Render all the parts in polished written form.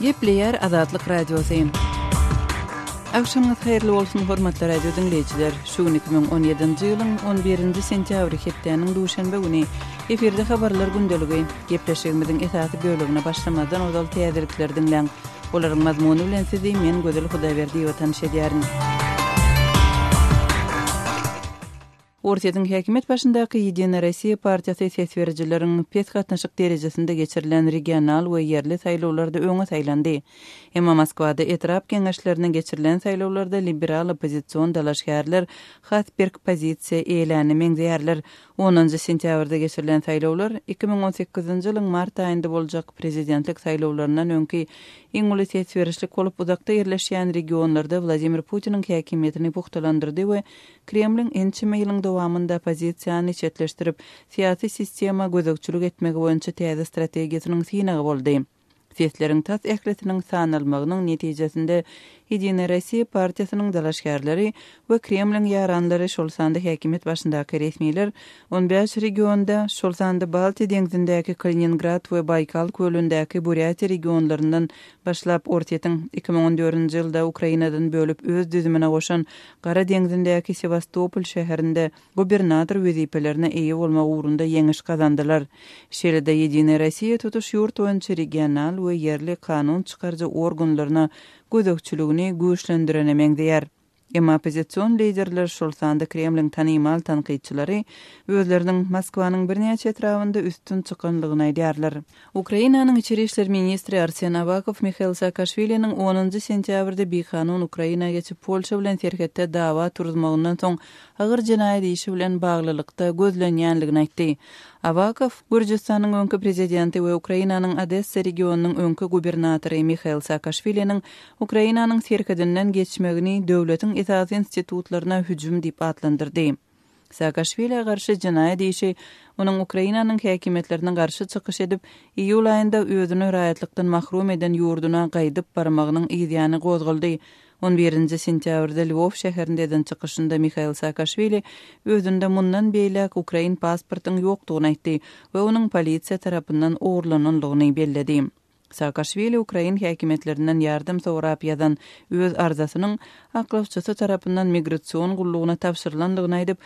Gepleýär Azatlyk Radiosy. Agşamyňyz haýyrly bolsun, hormatly radio diňleýjiler! Şu gün 2017-nji ýylyň 11-nji sentýabry hepdäniň duşenbe güni. Efirde habarlar gündeligi. Gepleşigimiziň esasy bölegine başlamazdan ozal täzelikleri diňläň. Olaryň mazmuny bilen sizi men Gözel Hudaýberdiýewa tanyş edýärin. Orsýetiň häkimiýet başyndaky Ýedinaýa Rossiýa partiýasy ses berijileriň pes gatnaşyk derejesinde geçirilen regional we ýerli saýlawlarda öňe saýlandy. Emma Moskwada etrap geňeşlerine geçirilen saýlawlarda liberal oppozision dalaşgärler has berk pozisiýa eýeläne meňzeýärler. Onunjy sentýabrda geçirilen saýlawlar 2018-nji ýylyň mart aýynda boljak prezidentlik saýlawlaryndan öňki iň uly ses berişlik bolup, uzakda ýerleşýän regionlarda Wladimir Putiniň häkimiýetini pugtalandyrdy we Kremliň ençeme ýylyň dowamynda oppozisiýany çetleşdirip, syýasy sistema gözegçilik etmegi boýunça täze strategiýasynyň synagy boldy. Sesleriň tas ählisiniň sanalmagynyň netijesinde Ýedinaýa Rossiýa partiýasynyň dalaşgärleri we Kremliň ýaranlary, şol sanda häkimiýet başyndaky resmiler on bäş regionda, şol sanda Baltiýa deňzindäki Kaliningrad we Baýkal kölündäki Burýatiýa regionlaryndan başlap Orsýetiň 2014-nji ýylda Ukrainadan bölüp öz düzümine goşan Gara deňzindäki Sewastopol şäherinde gubernator wezipelerine eýe bolmak ugrunda ýeňiş gazandylar. Şeýle-de Ýedinaýa Rossiýa tutuş ýurt boýunça regional we ýerli kanun çykaryjy organlaryna gözegçiligini güýçlendirene meňzeýär. Emma oppozision liderler, şol sanda Kremliň tanymal tankytçylary özleriniň Moskwanyň birnäçe etrabynda üstün çykanlygyny aýdýarlar. Ukrainanyň içeri işler ministri Arsen Awakow Mihail Saakaşwiliniň onunjy sentýabrda bikanun Ukraina geçip, Polşa bilen serhetde dawa turuzmagyndan soň agyr jenaýat işi bilen baglylykda gözlenýänligini aýtdy. Awakow, Gürjüstanyň öňki prezidenti we Ukrainanyň Odessa regionynyň öňki gubernatory Mihail Saakaşwiliniň Ukrainanyň serhedinden geçmegini döwletiň esasy institutlaryna hüjüm diýip atlandyrdy. Saakaşwilä garşy jenaýat işi onuň Ukrainanyň häkimiýetlerine garşy çykyş edip, iýul aýynda özüni raýatlykdan mahrum eden ýurduna gaýdyp barmagynyň yzýany gozgaldy. On birinji sentýabrda Lwow şäherinde eden çykyşynda Mihail Saakaşwili özünde mundan beýläk ukrain pasportyň ýokdugyny aýtdy we onuň polisiýa tarapyndan ogurlananlygyny belledi. Saakaşwili ukrain häkimiýetlerinden ýardam sorap ýazan öz arzasynyň aklawçysy tarapyndan migrasion gullugyna tabşyrylandygyny aýdyp,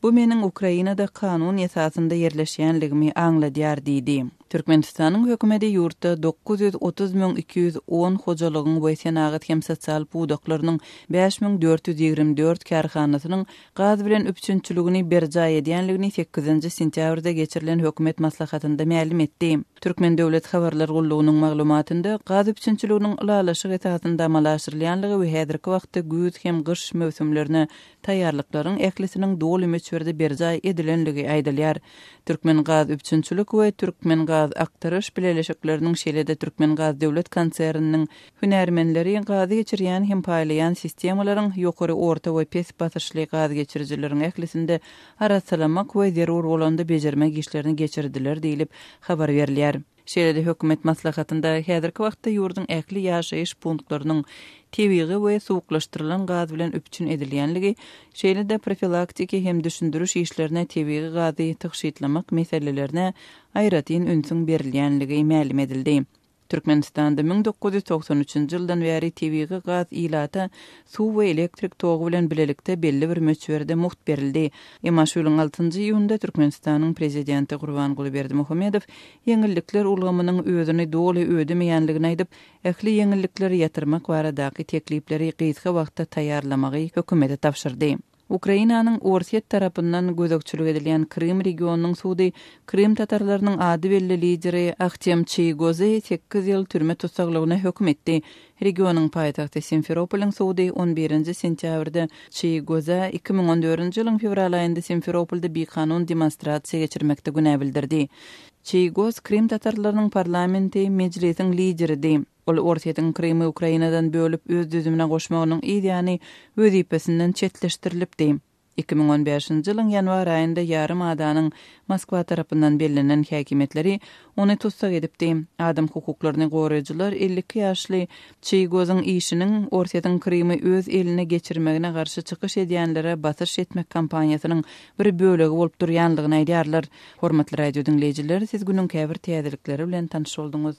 Bu meniň Ukrainada kanun esasynda ýerleşýänligimi aňladýar diýdi. Türkmenistanyň hökümeti ýurtda 930 210 hojalygyň we senagat hem sosial pudaklarynyň 5424 kärhanasynyň gaz bilen üpjünçiligini berjaý edýänligini sekizinji sentýabrda geçirilen hökümet maslahatynda mälim etdi. Türkmen döwlet habarlar gullugynyň maglumatynda, gaz üpjünçiliginiň ylalaşyk esasynda amala aşyrylýanlygy we häzirki wagtda güýz hem gyş möwsümlerine taýýarlyklaryň ählisiniň doly möçberde berjaý edilenligi aýdylýar. Türkmengazüpjünçilik we Türkmengazaktaryş bileleşikleriniň şeýle-de Türkmengaz döwlet konserniniň Hünärmenleri gazy geçirýän hem paýlaýan sistemalaryň, ýokary, orta we pes basyşly gaz geçirijileriň ählisinde arassalamak we zerur bolanda bejermek işlerini geçirdiler diýlip, habar berilýär. Şeýle-de hökümet maslahatynda häzirki wagtda ýurduň ähli ýaşaýyş punktlarynyň tebigy we suwuklaşdyrylan gaz bilen üpjün edilýänligi, şeýle-de profilaktiki hem düşündiriş işlerine tebigy gazy tygşytlamak meselelerine aýratyn ünsüň berilýänligi mälim edildi. Türkmenistanda 1993-nji ýyldan bäri tebigy gaz ilata suw we elektrik togy bilen bilelikde belli bir möçberde mugt berildi. Emma şu ýylyň altynjy iýunynda Türkmenistanyň Prezidenti Gurbanguly Berdimuhamedow ýeňillikler ulgamynyň özüni doly ödemeýänligini aýdyp, ähli ýeňillikleri ýatyrmak baradaky teklipleri gysga wagtda taýýarlamagy hökümete tabşyrdy. Ukrainanyň Orsýet tarapyndan gözegçilik edilýän Krym regionynyň sudy krym tatarlarynyň ady belli lideri Ahtem Çiýgozy sekiz ýyl türme tussaglygyna höküm etdi. Regionyň paýtagty Simferopolyň sudy on birinji sentýabrda Çiýgoza 2014-nji ýylyň fewral aýynda Simferopolda bikanun demonstrasiýa geçirmekde günä bildirdi. Çiýgoz krym tatarlarynyň parlamenti Mejlisiň lideridi. Ol Orsýetiň Krymy Ukrainadan bölüp öz düzümine goşmagynyň yz ýany wezipesinden çetleşdirilipdi. 2015-nji ýylyň ýanwar aýynda ýarym adanyň Moskwa tarapyndan bellenen häkimiýetleri ony tussag edipdi. Adam hukuklaryny goraýjylar 52 ýaşly Çiýgozyň işiniň Orsýetiň Krymy öz eline geçirmegine garşy çykyş edýänlere basyş etmek kampaniýasynyň bir bölegi bolup durýanlygyny aýdýarlar. Hormatly radio diňleýjiler, siz günüň käbir täzelikleri bilen tanyş bolduňyz.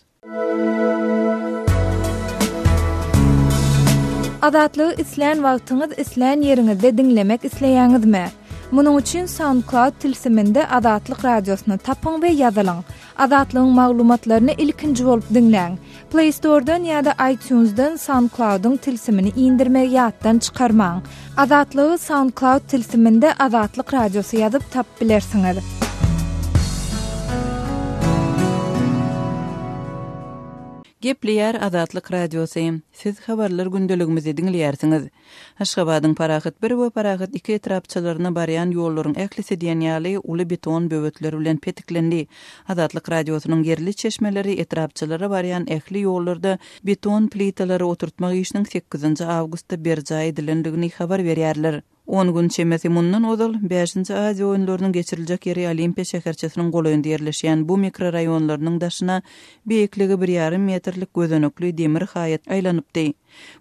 Azatlygy islän wagtyňyz, islän ýeriňizde diňlemek isleýäňizmi? Munuň üçin SoundCloud tilsiminde Azatlyk Radiosyny tapyň we ýazylyň. Azatlygyň maglumatlaryny ilkinji bolup diňläň. Play Store-dan ýa-da iTunes-dan SoundCloud-yň tilsimini indirmegi ýatdan çykarmaň. Azatlygy SoundCloud tilsiminde Azatlyk Radiosy ýazyp tapyp bilersiňiz. Gepleýär Azatlyk Radiosy. Siz habarlar gündeligimizi diňleýärsiňiz. Aşgabadyň Parahat bir we Parahat iki etrapçalaryna barýan ýollaryň ählisi diýen ýaly uly beton böwetler bilen petiklendi. Azatlyk Radiosynyň ýerli çeşmeleri etrapçalara barýan ähli ýollarda beton plitalary oturtmak işiniň sekizinji awgustda berjaý edilendigini habar berýärler. On gün çemesi mundan ozal, bäşinji Aziýa oýunlarynyň geçiriljek ýeri Olimpiýa şäherçesiniň golaýynda ýerleşýän bu mikroraýonlarynyň daşyna beýikligi bir ýarym metrlik gözenekli demir haýat aýlanypdy.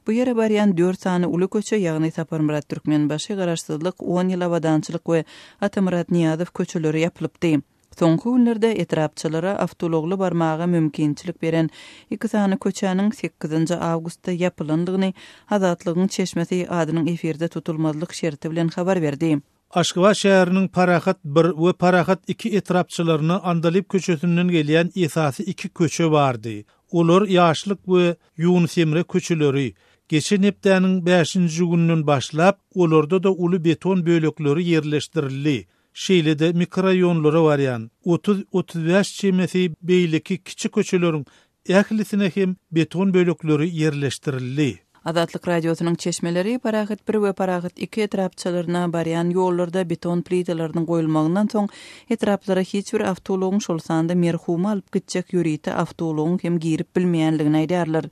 Bu ýere barýan dört sany uly köçe, ýagny Saparmyrat Türkmenbaşy, Garaşsyzlyk, On ýyl abadançylyk we Atamyrat Nyýazow köçeleri ýapylypdy. Soňky günlerde etrapçalara awtoulagly barmaga mümkinçilik beren iki sany köçäniň sekizinji awgustda ýapylandygyny Azatlygyň çeşmesi adynyň efirde tutulmazlyk şerti bilen habar berdi. Aşgabat şäheriniň Parahat bir we Parahat iki etrapçalaryna Andalyp köçesinden gelýän esasy iki köçe bardy. Olar Ýaşlyk we Ýunus Emre köçeleri. Geçen hepdäniň bäşinji gününden başlap, olarda-da uly beton bölekleri ýerleşdirildi. Şeýle-de mikroraýonlara barýan 30-35 çemesi beýleki kiçi köçeleriň ählisine hem beton bölekleri ýerleşdirildi. Azatlyk Radiosynyň çeşmeleri Parahat bir we Parahat iki etrapçalaryna barýan ýollarda beton plitalarynyň goýulmagyndan soň, etraplara hiç bir awtoulagyň, şol sanda merhumy alyp gitjek ýörite awtoulagyň hem girip bilmeýänligini aýdýarlar.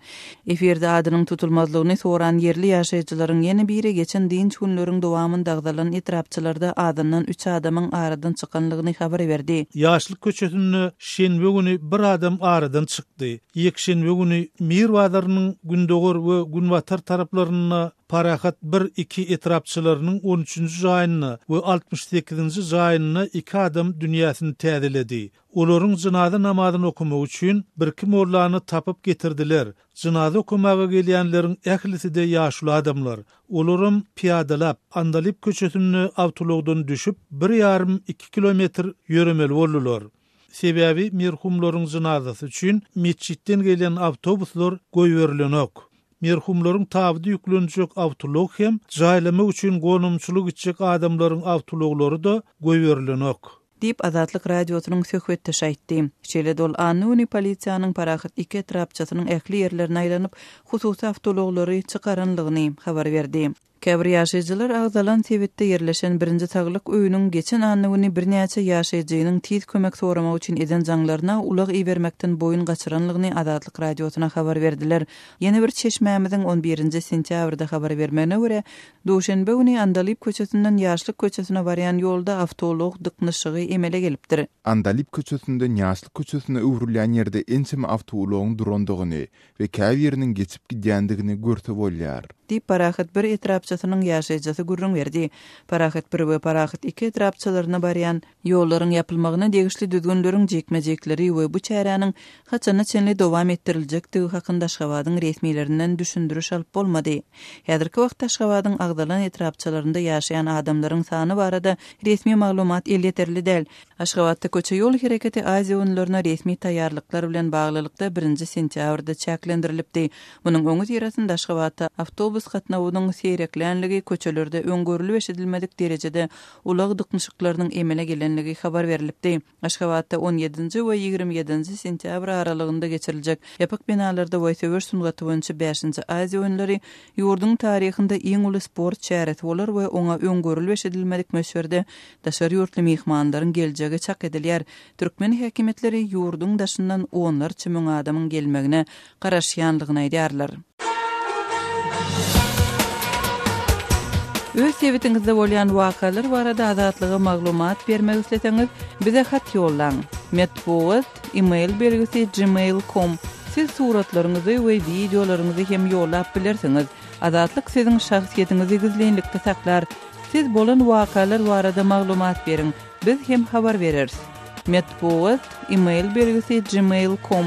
Efirde adynyň tutulmazlygyny soran ýerli ýaşaýjylaryň ýene biri geçen dynç günleriň dowamynda agzalan etrapçalarda azyndan üç adamyň aradan çykanlygyny habar berdi. Ýaşlyk köçesinde şenbe güni bir adam aradan çykdy. Ýekşenbe güni Mir bazarynyň gündogar we günbatar taraplarynda Parahat bir, iki etrapçalarynyň on üçünji jaýynda we 68-nji jaýynda iki adam dünýäsini täzeledi. Olaryň jynaza namazyny okamak üçin birki mollany tapyp getirdiler. Jynaza okamaga gelýänleriň ählisi-de ýaşuly adamlar. Olaram pyýadalap, Andalyp köçesinde awtoulagdan düşüp, bir ýarym-iki kilometr ýöremeli boldular. Sebäbi merhumlaryň jynazasy üçin metjitden gelýän awtobuslar goýberilenok. Merhumlaryň tabydy ýüklenjek awtoulag hem, jaýlamak üçin gonamçylyk gitjek adamlaryň awtoulaglary-da goýberilenok. Diýip, Azatlyk Radiosynyň söhbetdeşi aýtdy. Şeýle-de ol anna güni polisiýanyň Parahat iki etrapçasynyň ähli ýerlerine aýlanyp, hususy awtoulaglary çykaranlygyny habar berdi. Käbir ýaşaýjylar agzalan sebitde ýerleşen birinji saglyk öýüniň geçen anna güni birnäçe ýaşaýjynyň tiz kömek soramak üçin eden jaňlaryna ulag ibermekden boýun gaçyranlygyny Azatlyk Radiosyna habar berdiler. Ýene bir çeşmämiziň on birinji sentýabrda habar bermegine görä, Duşenbe güni Andalyp köçesinden Ýaşlyk köçesine barýan ýolda awtoulag dyknyşygy emele gelipdir. Andalyp köçesinden Ýaşlyk köçesine öwrülýän ýerde ençeme awtoulagyň durandygyny we käbiriniň geçip gidýändigini görse bolýar. Diýip, Parahat bir etrapçasynyň ýaşaýjysy gürrüň berdi. Parahat bir we Parahat iki etrapçalaryna barýan ýollaryň ýapylmagyna degişli düzgünleriň jikme-jikleri we bu çäräniň haçana çenli dowam etdiriljekdigi hakynda Aşgabadyň resmilerinden düşündiriş alyp bolmady. Häzirki wagtda Aşgabadyň agzalan etrapçalarynda ýaşaýan adamlaryň sany barada resmi maglumat elýeterli däl. Aşgabatda köçe-ýol hereketi Aziýa oýunlaryna resmi taýýarlyklar bilen baglylykda birinji sentýabrda çäklendirilipdi. Munuň öňüsyrasynda Aşgabatda awtobus gatnawynyň seýreklänligi, köçelerde öň görlüp-eşidilmedik derejede ulag dyknyşyklarynyň emele gelenligi habar berlipdi. Aşgabatda on ýedinji we 27 nji sentýabr aralygynda geçiriljek ýapyk binalarda we söweş sungaty boýunça bäşinji Aziýa oýunlary ýurduň taryhynda iň uly sport çäresi bolar we oňa öň görülip-eşidilmedik möçberde daşary ýurtly myhmanlaryň geljegi çak edilýär. Türkmen häkimiýetleri ýurduň daşyndan onlarça müň adamyň gelmegine garaşýandygyny aýdýarlar. Öz sebitiňizde bolýan wakalar barada Azatlyga maglumat bermek isleseňiz, bize hat ýollaň. Metbugat, e-mail belgisi gmail com. Siz suratlaryňyzy we wideolaryňyzy hem ýollap bilersiňiz. Azatlyk siziň şahsyýetiňizi gizlinlikde saklar. Siz bolan wakalar barada maglumat beriň, biz hem habar bereris. Metbugat, e-mail belgisi gmail com.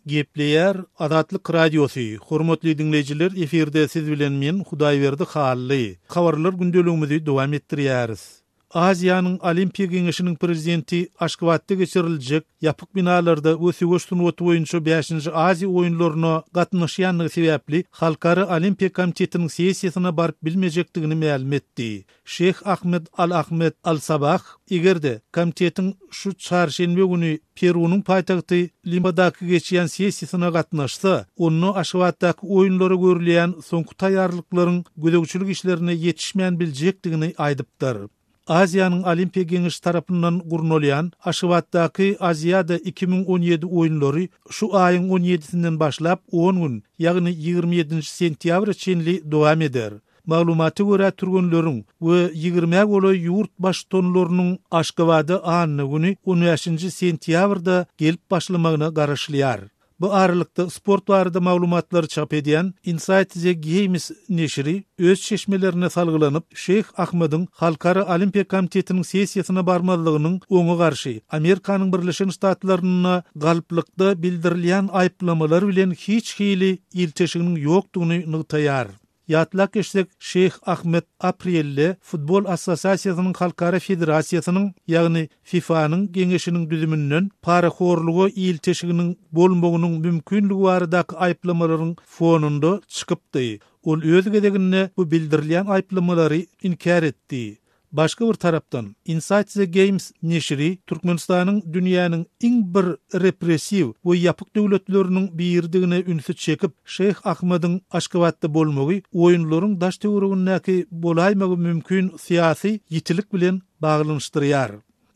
Gepleýär Azatlyk Radiosy, Hormatly diňleýjiler efirde siz bilen men Hudaýberdi Hally. Habarlar gündeligimizi dowam etdirýäris. Aziýanyň Olimpiýa Geňeşiniň prezidenti Aşgabatda geçiriljek ýapyk binalarda we söweş sungaty boýunça bäşinji Aziýa oýunlaryna gatnaşýandygy sebäpli Halkara Olimpiýa komitetiniň sessiýasyna baryp bilmejekdigini mälim etdi. Şeýh Ahmed Al-Ahmed Al-Sabah, eger-de, komitetiň şu çarşenbe güni Perunyň paýtagty Limadaky geçýän sessiýasyna gatnaşsa, onda Aşgabatdaky oýunlara görülýän soňky taýýarlyklaryň gözegçilik işlerine ýetişmän biljekdigini aýdypdyr. Aziýanyň Olimpiýa Geňeşi tarapyndan gurnalýan Aşgabatdaky Aziada 2017 oýunlary şu aýyň on ýedisinden başlap on gün, ýagny 27-nji sentýabra çenli dowam eder. Maglumata görä, türgenleriň we ýigrimä golaý ýurt baştutanlarynyň Aşgabada anna güni, on bäşinji sentýabrda gelip başlamagyna garaşylýar. Bu aralykda, sport barada maglumatlary çap edýän Inside the Games neşiri öz çeşmelerine salgylanyp, Şeýh Ahmediň Halkara Olimpiýa komitetiniň sessiýasyna barmazlygynyň oňa garşy Amerikanyň Birleşen Ştatlarynda galplykda bildirilýän aýyplamalar bilen hiç hili ilteşiginiň ýokdugyny nygtaýar. Ýatlap geçsek, Şeýh Ahmed aprelde Futbol assosiasiýasynyň halkara federasiýasynyň, ýagny FIFA-nyň geňeşiniň düzüminden parahorluga ilteşiginiň bolmagynyň mümkinligi baradaky aýyplamalaryň fonunda çykypdy. Ol öz gezeginde bu bildirilýän aýyplamalary inkär etdi. Başga bir tarapdan, Inside the Games neşiri Türkmenistanyň dünýäniň iň bir repressiw we ýapyk döwletleriniň biridigine ünsi çekip, Şeýh Ahmediň Aşgabatda bolmagy oýunlaryň daş-töweregindäki bolaýmagy mümkin syýasy ýitilik bilen baglanyşdyrýar.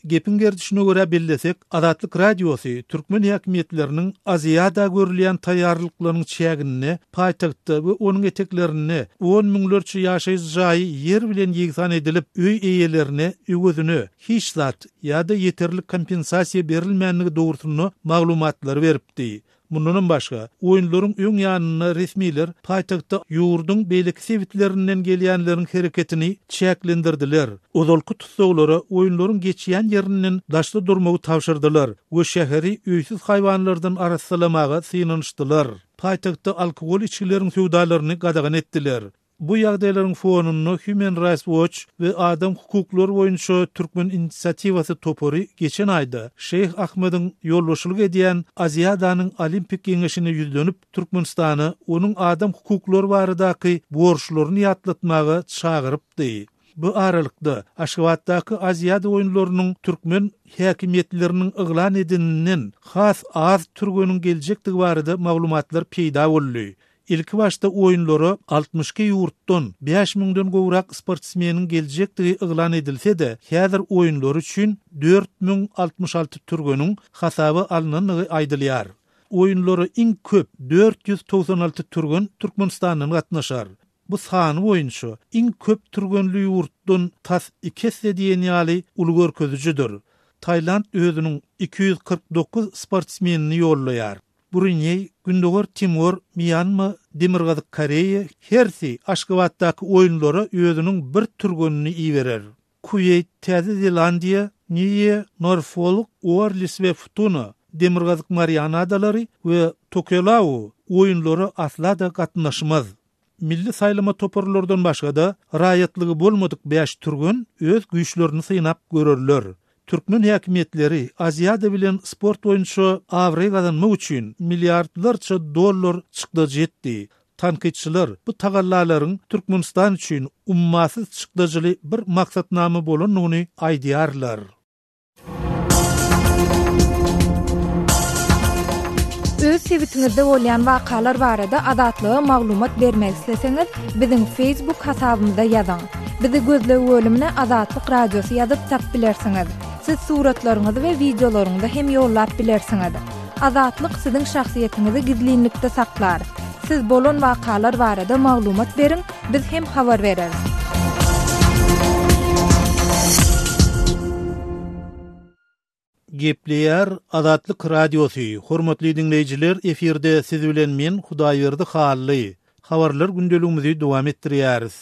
Gepiň gerdişine görä bellesek, Azatlyk Radiosy türkmen häkimiýetleriniň Aziada görülýän taýýarlyklarynyň çäginde paýtagtda we onuň eteklerinde on müňlerçe ýaşaýyş jaýy ýer bilen ýegsan edilip, öý eýelerine öwezine hiç zat ýa-da ýeterlik kompensasiýa berilmändigi dogrusynda maglumatlary beripdi. Mundanam başga, oýunlaryň öň ýanynda resmiler paýtagtda ýurduň beýleki sebitlerinden gelýänleriň hereketini çäklendirdiler, ozalky tussaglara oýunlaryň geçýän ýerinden daşda durmagy tabşyrdylar we şäheri öýsüz haýwanlardan arassalamaga synanyşdylar. Paýtagtda alkogol içgileriň söwdalaryny gadagan etdiler. Bu ýagdaýlaryň fonunda Human Rights Watch we Adam hukuklary boýunça Türkmen inisiatiwasy topary geçen aýda Şeýh Ahmediň ýolbaşçylyk edýän Aziadanyň Olimpik geňeşine ýüzlenip, Türkmenistana onuň adam hukuklary baradaky borçlaryny ýatlatmaga çagyrypdy. Bu aralykda, Aşgabatdaky Aziada oýunlarynyň türkmen häkimiýetleriniň yglan edeninden has az türgeniň geljekdigi barada maglumatlar peýda boldy. Ilkibaşda oýunlara 62 ýurtdan bäş müňden gowrak sportsmeniň geljekdigi yglan edilse-de, häzir oýunlar üçin 4066 türgeniň hasaba alnandygy aýdylýar. Oýunlara iň köp 496 türgen Türkmenistandan gatnaşar. Bu sany boýunça iň köp türgenli ýurtdan tas iki esse diýen ýaly uly görkezijidir. Tailand özüniň 249 sportsmenini ýollaýar. Bruneý, Gündogar Timor, Mýanma, Demirgazyk Koreýa hersi Aşgabatdaky oýunlara özüniň bir türgenini iberer. Kuweýt, Täze Zelandiýa, Niýe, Norfolk, Uorlis we Futuna, Demirgazyk Mariana adalary we Tokelau oýunlara asla-da gatnaşmaz. Milli saýlama toparlardan başga-da, raýatlygy bolmadyk bäş türgen öz güýçlerini synap görerler. Türkmen häkimiýetleri Aziada bilen sport boýunça abraý gazanmak üçin milliardlarça dollar çykdajy etdi. Tankytçylar bu tagallalaryň Türkmenistan üçin ummasyz çykdajyly bir maksatnama bolandygyny aýdýarlar. Öz sebitiňizde bolýan wakalar barada Azatlyga maglumat bermek isleseňiz, biziň Facebook hasabymyza ýazyň. Bizi gözleg bölümine Azatlyk Radiosy ýazyp tapyp bilersiňiz. Siz suratlaryňyzy we wideolaryňyzy hem ýollap bilersiňiz. Azatlyk siziň şahsyýetiňizi gizlinlikde saklar. Siz bolan wakalar barada maglumat beriň, biz hem habar bereris. Gepleýär Azatlyk Radiosy, Hormatly diňleýjiler, efirde siz bilen men Hudaýberdi Hally. Habarlar gündeligimizi dowam etdirýäris.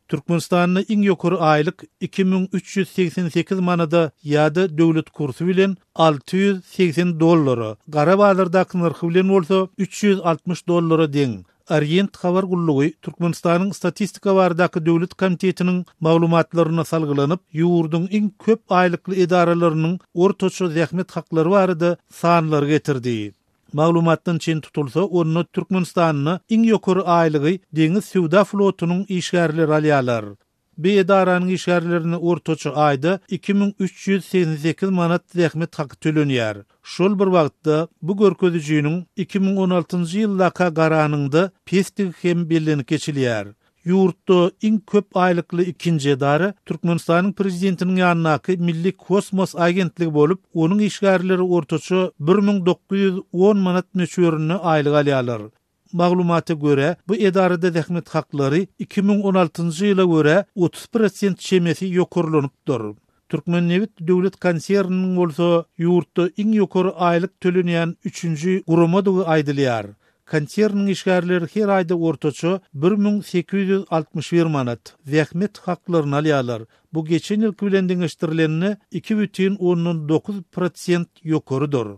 Türkmenistanda iň ýokary aýlyk 2388 manada ýa-da döwlet kursy bilen 680 dollara, gara bazardaky nyrhy bilen bolsa 360 dollara deň. Orient habar gullugy Türkmenistanyň Statistika baradaky döwlet komitetiniň maglumatlaryna salgylanyp, ýurduň iň köp aýlykly edaralarynyň ortaça zähmet haklary barada sanlary getirdi. Maglumatdan çen tutulsa, onda Türkmenistanda iň ýokary aýlygy deňiz söwda flotunyň işgärleri alýarlar. Bu edaranyň işgärlerine ortaça aýda 2388 manat zähmet haky tölenýär. Şol bir wagtda, bu görkezijiniň 2016-njy ýyldaka garanyňda pesdigi hem bellenip geçilýär. Ýurtda iň köp aýlykly ikinji edara Türkmenistanyň Prezidentiniň ýanyndaky Milli kosmos agentligi bolup, onuň işgärleri ortaça 1910 manat möçberinde aýlyk alýarlar. Maglumata görä, bu edarada zähmet haklary 2016-njy ýyla görä 30 prosent çemesi ýokarlanypdyr. Türkmennebit döwlet konserniniň bolsa ýurtda iň ýokary aýlyk tölenýän üçünji guramadygy aýdylýar. Konserniň işgärleri her aýda ortaça 1861 manat zähmet haklaryny alýarlar. Bu geçen ýylky bilen deňeşdirilende 2,9 prosent ýokarydyr.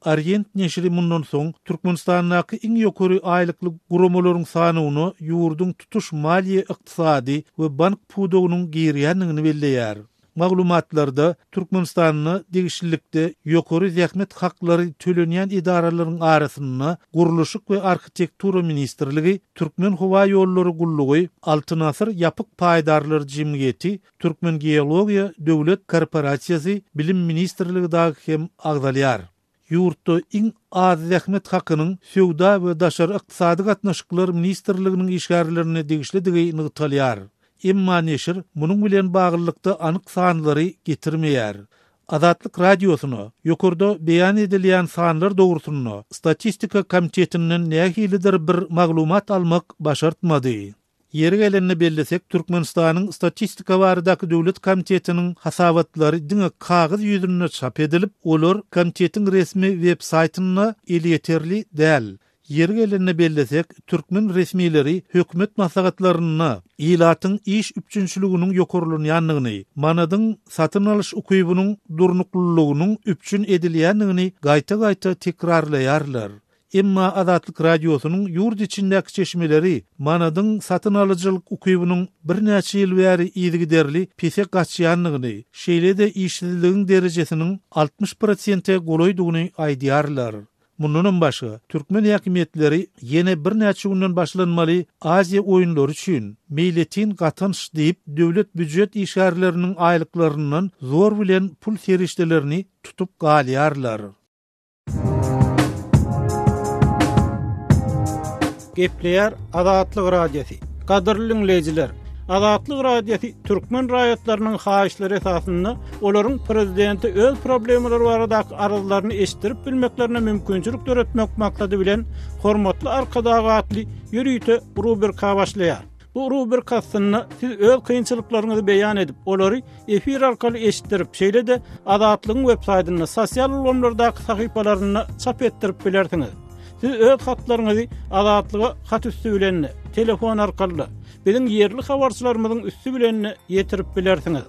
Orient neşiri mundan soň Türkmenistandaky iň ýokary aýlykly guramalaryň sanawyna ýurduň tutuş maliýe-ykdysady we bank pudagynyň girýändigini belleýär. Maglumatlarda Türkmenistanda degişlilikde ýokary zähmet haklary tölenýän edaralaryň arasynda Gurluşyk we arhitektura ministrligi, Türkmenhowaýollary gullugy, Altyn asyr ýapyk paýdarlar jemgyýeti, Türkmengeologiýa döwlet korporasiýasy, Bilim ministrligi dagy hem agzalýar. Ýurtda iň az zähmet hakynyň Söwda we daşary ykdysady gatnaşyklar ministrliginiň işgärlerine degişlidigi nygtalýar. Emma neşir munuň bilen baglylykda anyk sanlary getirmeýär. Azatlyk Radiosyna ýokarda beýan edilýän sanlar dogrusynda Statistika komitetinden nähilidir bir maglumat almak başartmady. Ýeri gelende bellesek, Türkmenistanyň Statistika baradaky döwlet komitetiniň hasabatlary diňe kagyz ýüzünde çap edilip, olar komitetiň resmi web saýtynda elýeterli däl. Ýeri gelende bellesek, türkmen resmileri hökümet maslahatlarynda ilatyň iş üpjünçiliginiň ýokarlanýandygyny, manadyň satyn alyş ukybynyň durnuklylygynyň üpjün edilýändigini gaýta-gaýta tekrarlaýarlar. Emma Azatlyk Radiosynyň ýurt içindäki çeşmeleri manadyň satyn alyjylyk ukybynyň birnäçe ýyl bäri yzygiderli pese gaçýandygyny, şeýle-de işsizligiň derejesiniň 60 prosente golaýdygyny aýdýarlar. Mundanam başga, türkmen häkimiýetleri ýene birnäçe günden başlanmaly Aziýa oýunlary üçin meýletin gatanç diýip, döwlet býujet işgärleriniň aýlyklaryndan zor bilen pul serişdelerini tutup galýarlar. Gepleýär Azatlyk Radiosy. Gadyrly diňleýjiler, Azatlyk Radiosy türkmen raýatlarynyň haýyşlary esasynda olaryň prezidente öz problemalary baradaky arzlaryny eşitdirip bilmeklerine mümkinçilik döretmek maksady bilen Hormatly Arkadag atly ýörite rubrika başlaýar. Bu rubrika astynda siz öz kynçylyklaryňyzy beýan edip, olary efir arkaly eşitdirip, şeýle-de Azatlygyň web saýtynda, sosial ulgamlardaky sahypalarynda çap etdirip bilersiňiz. Siz öz hatlaryňyzy Azatlyga hat üsti bilen-de, telefon arkaly-da, biziň ýerli habarçylarymyzyň üsti bilen-de ýetirip bilersiňiz.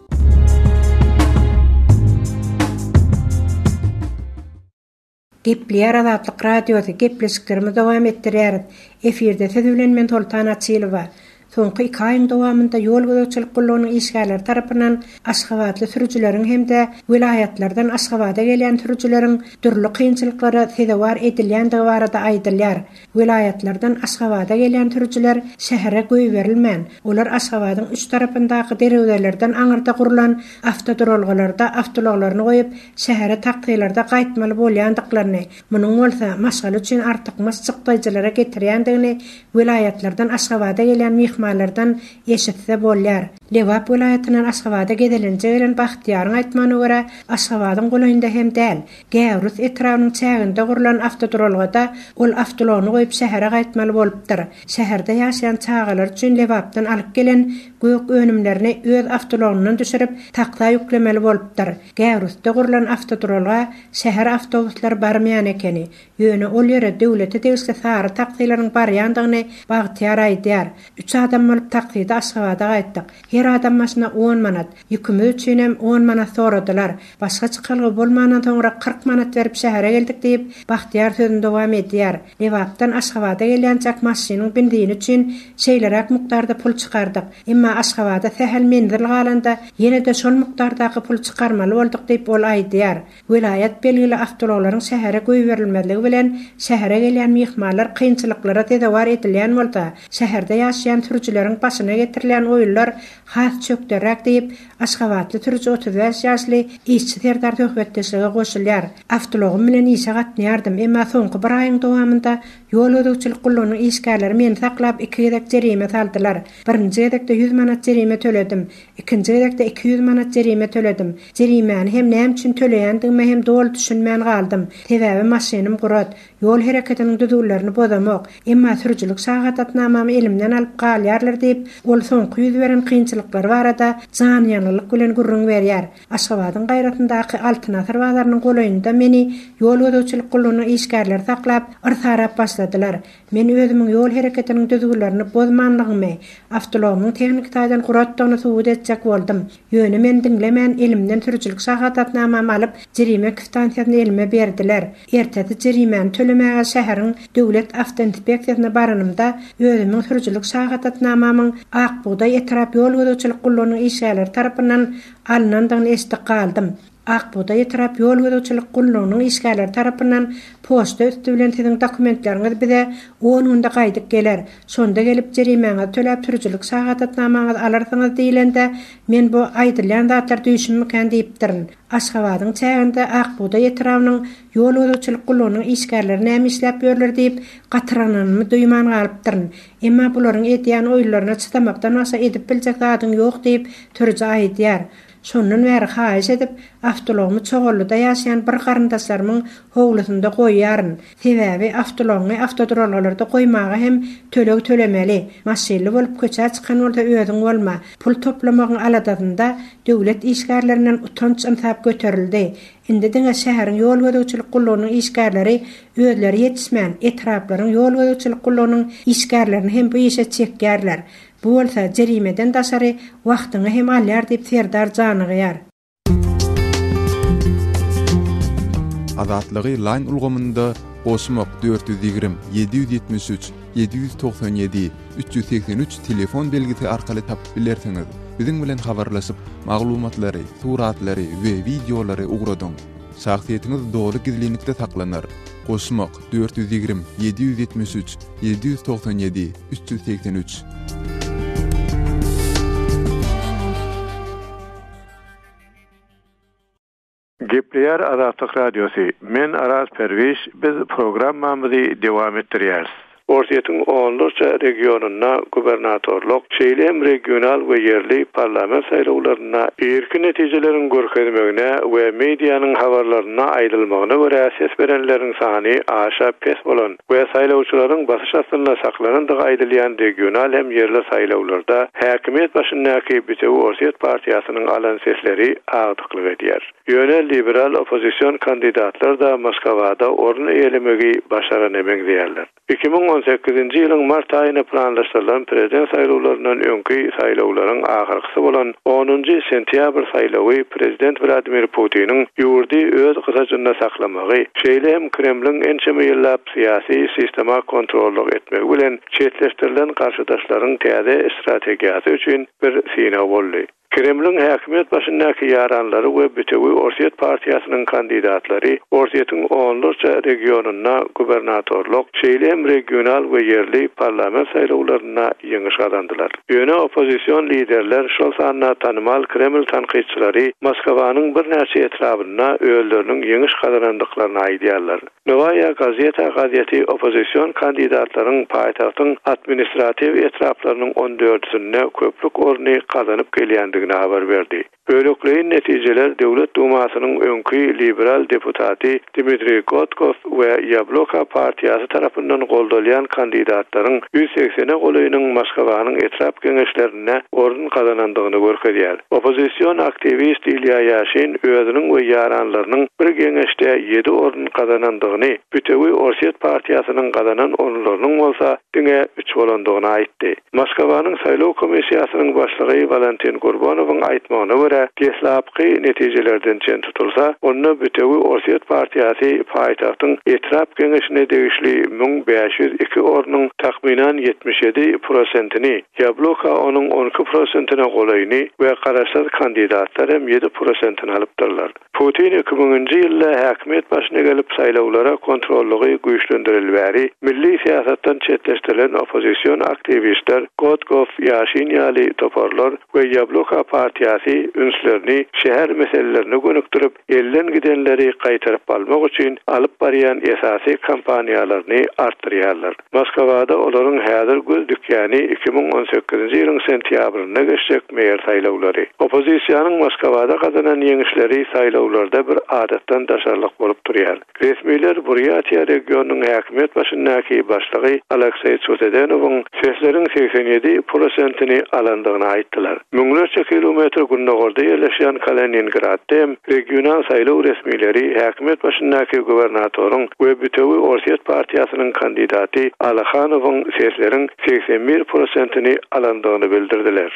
Gepleýär Azatlyk Radiosy, gepleşiklerimizi dowam etdirýäris. Efirde siz bilen men Soltan Açylowa. Soňky iki aýyň dowamynda ýol gözegçilik gullugynyň işgärleri tarapyndan aşgabatly sürüjileriň hem-de welaýatlardan Aşgabada gelýän sürüjileriň dürli kynçylyklara sezewar edilýändigi barada aýdylýar. Welaýatlardan Aşgabada gelýän sürüjiler şähere goýberilmän, olar Aşgabadyň üç tarapyndaky derwezelerden aňyrda gurlan awtoduralgalarda awtoulaglaryny goýup, şähere taksilerde gaýtmaly bolýandyklaryny, munuň bolsa maşgala üçin artykmaç çykdaýjylara getirýändigini welaýatlardan Aşgabada gelýän myhmanlardan eşitse bolýar. Lebap welaýatyndan Aşgabada gezelenje gelen Bagtyýaryň aýtmagyna görä, Aşgabadyň golaýynda hem däl, Gäwrus etrabynyň çäginde gurlan awtoduralgada ol awtoulagyny goýup şähere gaýtmaly bolupdyr. Şäherde ýaşaýan çagalary üçin Lebapdan alyp gelen gök önümlerini öz awtoulagyndan düşürip, taksa ýüklemeli bolupdyr. Gäwrusda gurlan awtoduralga şäher awtobuslary barmaýan ekeni. Ýöne ol ýere döwlete degişli sary taksileriň barýandygyny Bagtyýar aýdýar. Üç adam bolup takside Aşgabada gaýtdyk. Her adam başyna on manat. Ýükümiz üçinem on manat soradylar. Başga çykalga bolmandan soňra 40 manat berip şähere geldik diýip, Bagtyýar sözüni dowam edýär. Lebapdan Aşgabada gelýänçäk maşynyň benzini üçin şeýleräk mukdarda pul çykardyk. Emma Aşgabada sähel menzil galanda ýene-de şol mukdardaky puly çykarmaly bolduk diýip, ol aýdýar. Welaýat belgili awtoulaglaryň şähere goýberilmezligi bilen şähere gelýän myhmanlar kynçylyklara sezewar edilýän bolsa, şäherde ýaşaýan sürüjileriň başyna getirilýän oýunlar has çökderräk diýip, aşgabatly sürüji 35 ýaşly Işçi Serdar söhbetdeşlige goşulýar. Awtoulagym bilen işe gatnaýardym, emma soňky bir aýyň dowamynda ýol gözegçilik gullugynyň işgärleri meni saklap iki gezek jerime saldylar. Birinji gezekde ýüz manat jerime töledim. Ikinji gezekde 200 manat jerime töledim. Jerimäni hem näme üçin töleýändigime hem doly düşünmän galdym. Sebäbi maşynym gurat. Ýol hereketiniň düzgünlerini bozamok. Emma sürüjilik şahadatnamamy elimden alyp galýarlar diýip, ol soňky ýüz beren kynçylyklary barada janyýangynlyk bilen gürrüň berýär. Aşgabadyň gaýrasyndaky Altyn asyr bazarynyň golaýynda meni ýol gözegçilik gullugynyň işgärleri saklap, yrsarap başladylar. Men özümiň ýol hereketiniň düzgünlerini bozmanlygymy, awtoulagymyň tehniki taýdan guratdygyny subut etjek boldum. Ýöne meni diňlemän, elimden sürüjilik şahadatnamamy alyp, jerime kwitansiýasyny elime berdiler. Ertesi jerimäni tölemäge şäheriň döwlet awtoinspeksiýasyna baranymda, özümiň sürüjilik şahadatnamamyň Ak bugdaý etrap ýol gözegçilik gullugynyň işgärleri tarapyndan alnandygyny eşidip galdym. Ak bugdaý etrap ýol gözegçilik gullugynyň işgärleri tarapyndan poçta üsti bilen siziň dokumentleriňiz bize on günde gaýdyp geler. Şonda gelip jerimäňizi töläp sürüjilik şahadatnamaňyzy alarsyňyz diýlende, men bu aýdylýan zatlar düýşümmikän diýipdirin. Aşgabadyň çäginde Ak bugdaý etrabynyň ýol gözegçilik gullugynyň işgärleri näme işläp ýörler diýip, gatyrananymy duýman galypdyryn. Emma bularyň edýän oýunlaryna çydamakdan başga edip biljek zadyň ýok diýip, sürüji aýdýar. Şondan bäri haýyş edip, awtoulagymy Çoganlyda ýaşaýan bir garyndaşlarymyň howlusynda goýýaryn. Sebäbi awtoulagyňy awtoduralgalarda goýmaga hem töleg tölemeli. Maşynly bolup köçä çykan bolsa özüň bolma. Pul toplamagyň aladasynda döwlet işgärlerinden utanç-ynsap göterildi. Indi diňe şäheriň ýol gözegçilik gullugynyň işgärleri özleri ýetişmän, etraplaryň ýol gözegçilik gullugynyň işgärlerini hem bu işe çekýärler. Bu bolsa jerimeden daşary wagtyňy hem alýar diýip Serdar janygýar. Azatlygy Line ulgamynda goşmak 420 773 797 383 telefon belgisi arkaly tapyp bilersiňiz. Biziň bilen habarlaşyp, maglumatlary, suratlary we wideolary ugradyň. Şahsyýetiňiz doly gizlinlikde saklanar. Goşmak 420 773 797 383. Gepleýär Azatlyk Radiosy, Men Araz Perwiş, biz programmamyzy dowam etdirýäris. Orsýetiň onlarça regionynda gubernatorlyk, şeýle hem regional we ýerli parlament saýlawlarynda irki netijeleriň görkezmegine we medianyň habarlarynda aýdylmagyna görä ses berenleriň sany aşa pes bolan we saýlawçylaryň basyş astynda saklanandygy aýdylýan regional hem ýerli saýlawlarda häkimiýet başyndaky Bitewi Orsýet partiýasynyň alan sesleri agdyklyk edýär. Ýöne liberal oppozision kandidatlar-da Moskawada orun eýelemegi başarana meňzeýärler. 2018-nji ýylyň mart aýyna planlaşdyrylan prezident saýlawlaryndan öňki saýlawlaryň ahyrkysy bolan onunjy sentýabr saýlawy prezident Wladimir Putiniň ýurdy öz gysajynda saklamagy, şeýle hem Kremliň ençeme ýyllap syýasy sistema kontrollyk etmegi bilen çetleşdirilen garşydaşlaryň täze strategiýasy üçin bir synag boldy. Kremliň häkimiýet başyndaky ýaranlary we Bütewi Orsýet partiýasynyň kandidatlary Orsýetiň onlarça regionynda gubernatorlyk, şeýle hem regional we ýerli parlament saýlawlarynda ýeňiş gazandylar. Ýöne oppozision liderler, şol sanda tanymal Kreml tankytçylary Moskwanyň birnäçe etrabynda özleriniň ýeňiş gazanandyklaryny aýdýarlar. Nowaýa Gazeta gazeti oppozision kandidatlaryň paýtagtyň administratiw etraplarynyň on dördüsinde köplük orny gazanyp gelýändigini habar berdi. Bölekleýin netijeler Döwlet Dumasynyň öňki liberal deputaty Dmitriý Gotkow we Ýabloko partiýasy tarapyndan goldalýan kandidatlaryň ýüz segsene golaýynyň Moskwanyň etrap geňeşlerinde orun gazanandygyny görkezýär. Oppozision aktiwist Ilýa Ýaşin özüniň we ýaranlarynyň bir geňeşde ýedi orun gazanandygyny, Bütewi Orsýet partiýasynyň gazanan orunlarynyň bolsa diňe üç bolandygyny aýtdy. Moskwanyň saýlaw komissiýasynyň başlygy Walentin Gurbonowyň aýtmagyna görä, deslapky netijelerden çen tutulsa, onda Bütewi Orsýet partiýasy paýtagtyň etrap geňeşine degişli 1502 ornuň takmynan 77 prosentini, Ýabloka onuň 12 prosentine golaýyny we garaşsyz kandidatlar hem ýedi prosentini alypdyrlar. Putin iki müňünji ýylda häkimiýet başyna gelip saýlawlara kontrollygy güýçlendireli bäri milli syýasatdan çetleşdirilen oppozision aktiwistler Gotkow, Ýaşin ýaly toparlar we Ýabloka partiýasy ünslerini şäher meselelerine gönükdirip, elden gidenleri gaýtaryp almak üçin alyp barýan esasy kampaniýalaryny artdyrýarlar. Moskwada olaryň häzir göz dikýäni 2018-nji ýylyň sentýabrynda geçjek meýer saýlawlary. Oppozisiýanyň Moskwada gazanan ýeňişleri saýlawlarda bir adatdan daşarylyk bolup durýar. Resmiler Burýatiýa regionynyň häkimiýet başyndaky başlygy Alekseý Çusedenowyň sesleriň 87 prosentini alandygyny aýtdylar. Müňlerçe kilometr gündogarda ýerleşýän Kaliningradda hem regional saýlaw resmileri häkimiýet başyndaky gubernatoryň we Bütewi Orsýet partiýasynyň kandidaty Alyhanowyň sesleriň 81 prosentini alandygyny bildirdiler.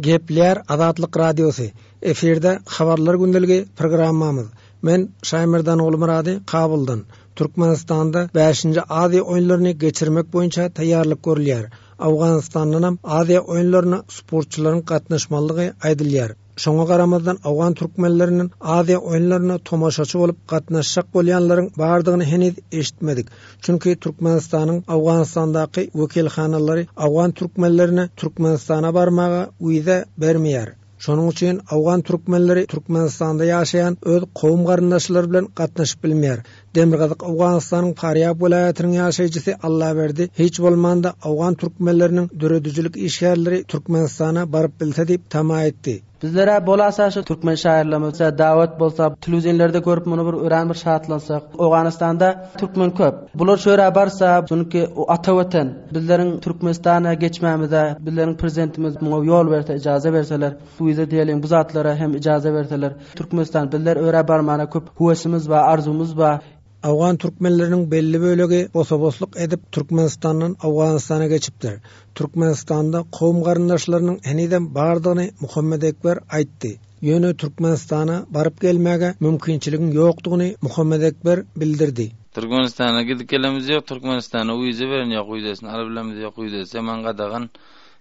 Gepleýär Azatlyk Radiosy, Efirde Habarlar gündeligi programmamyz. Men Şaýmerdan Gulmyrady Kabuldan. Türkmenistanda bäşinji Aziýa oýunlaryny geçirmek boýunça taýýarlyk görülýär. Owganystandanam Aziýa oýunlaryna sportçylaryň gatnaşmalydygy aýdylýar. Şoňa garamazdan owgan türkmenlerinden Aziýa oýunlaryna tomaşaçy bolup gatnaşjak bolýanlaryň bardygyny heniz eşitmedik. Çünki Türkmenistanyň Owganystandaky wekilhanalary owgan türkmenlerine Türkmenistana barmaga wiza bermeýär. Şonuň üçin owgan türkmenleri Türkmenistanda ýaşaýan öz kowum-garyndaşlary bilen gatnaşyp bilmeýär. Demirgazyk Owganystanyň Farýab welaýatynyň ýaşaýjysy Allaberdi hiç bolmanda owgan türkmenleriniň döredijilik işgärleri Türkmenistana baryp bilse diýip tama etdi. Bizlerä bolasa şu türkmen şaýyrlarymyza dawat bolsa telewideniýelerde görüp muny bir örän bir şatlansak. Owganystanda türkmen köp. Bular şu ýere barsa çünki ata watan bizleriň Türkmenistana geçmämize bizleriň prezidentimiz muňa ýol berse ijaza berseler wiza diýeliň bu zatlara hem ijaza berseler Türkmenistan bizler örä barmana köp höwesimiz bar arzuwymyz bar. Owgan türkmenleriniň belli bölegi bosa-bosluk edip Türkmenistandan Owganystana geçipdir. Türkmenistanda kowum-garyndaşlarynyň henizem bardygyny Muhammet Ekber aýtdy. Ýöne Türkmenistana baryp gelmäge mümkinçiligiň ýokdugyny Muhammet Ekber bildirdi. Türkmenistana gidip gelemizok, Türkmenistana wiza beren ýok, wizasyny alyp bilemizok, wizasy hemen gadagan.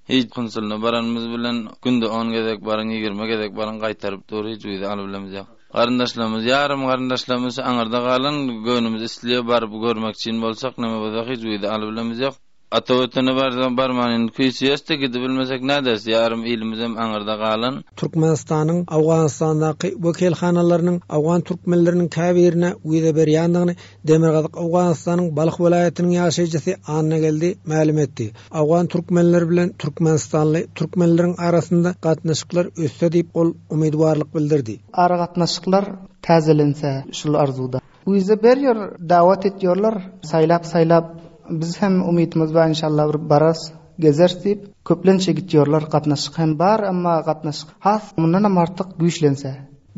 Hiç konsulyna baranymyz bilen günde on gezek baryň, ýigrimi gezek baryň gaýtaryp dur, hiç wiza alyp bilemizok. Garyndaşlarymyz, ýarym garyndaşlarymyz şu aňyrda galan, göwnümiz isleýär baryp görmek üçin bolsak, neme bolsak hiç wiza alyp bilemizok. Ata Watana barsak barman indi küýseýäs-de gidibilmesek näderis, ýarym ilimizem aňyrda galan. Türkmenistanyň Owganystandaky wekilhanalarynyň owgan türkmenleriniň käbirine wiza berýändigini Demirgazyk Owganystanyň Balh welaýatynyň ýaşaýjysy Annageldi mälim etdi. Owgan türkmenleri bilen türkmenistanly türkmenleriň arasynda gatnaşyklar össe diýip, ol umydwarlyk bildirdi. Aragatnaşyklar täzelense şul arzuwda. Wiza berýär, dawat etýärler, saýlap-saýlap biz hem umytymyz bar inşallah bir bararys, gezeris diýip, köplenç gitýärler, gatnaşyk hem bar, emma gatnaşyk has mundanam artyk güýçlense.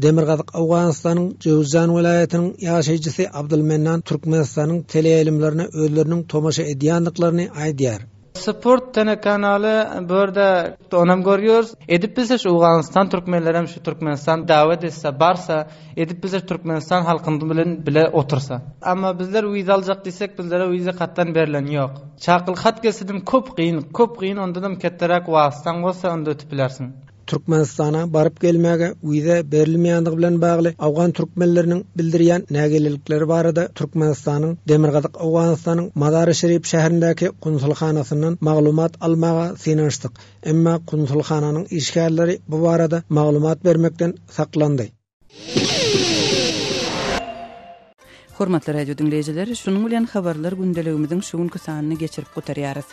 Demirgazyk Owganystanyň Jöwüzjan welaýatynyň ýaşaýjysy Abdylmennan Türkmenistanyň teleýaýlymlaryna özleriniň tomaşa edýändiklaryny aýdýar. Sport telekanaly bu ýerde onam görýäris. Edip bilse şu Owganystan türkmenlerem şu Türkmenistan dawet etse barsa edip bilse Türkmenistan halkyny bilen bile otursa. Amma bizler wiza aljak diýsek bizlere wiza katdan berlen ýok. Çakylyk hat gelsedim köp gyn köp gyn ondanam ketderäk wasytaň bolsa onda ötüp bilersiň. Türkmenistana baryp gelmäge wiza berilmeýändigi bilen bagly owgan türkmenleriniň bildirýän nägilelikleri barada Türkmenistanyň Demirgazyk Owganystanyň Mazary-Şerif şäherindäki konsulhanasyndan maglumat almaga synanyşdyk, emma konsulhananyň işgärleri bu barada maglumat bermekden saklandy. Hormatly radio diňleýjiler, şunuň bilen habarlar gündeligimiziň şu günki sanyny geçirip gutarýarys.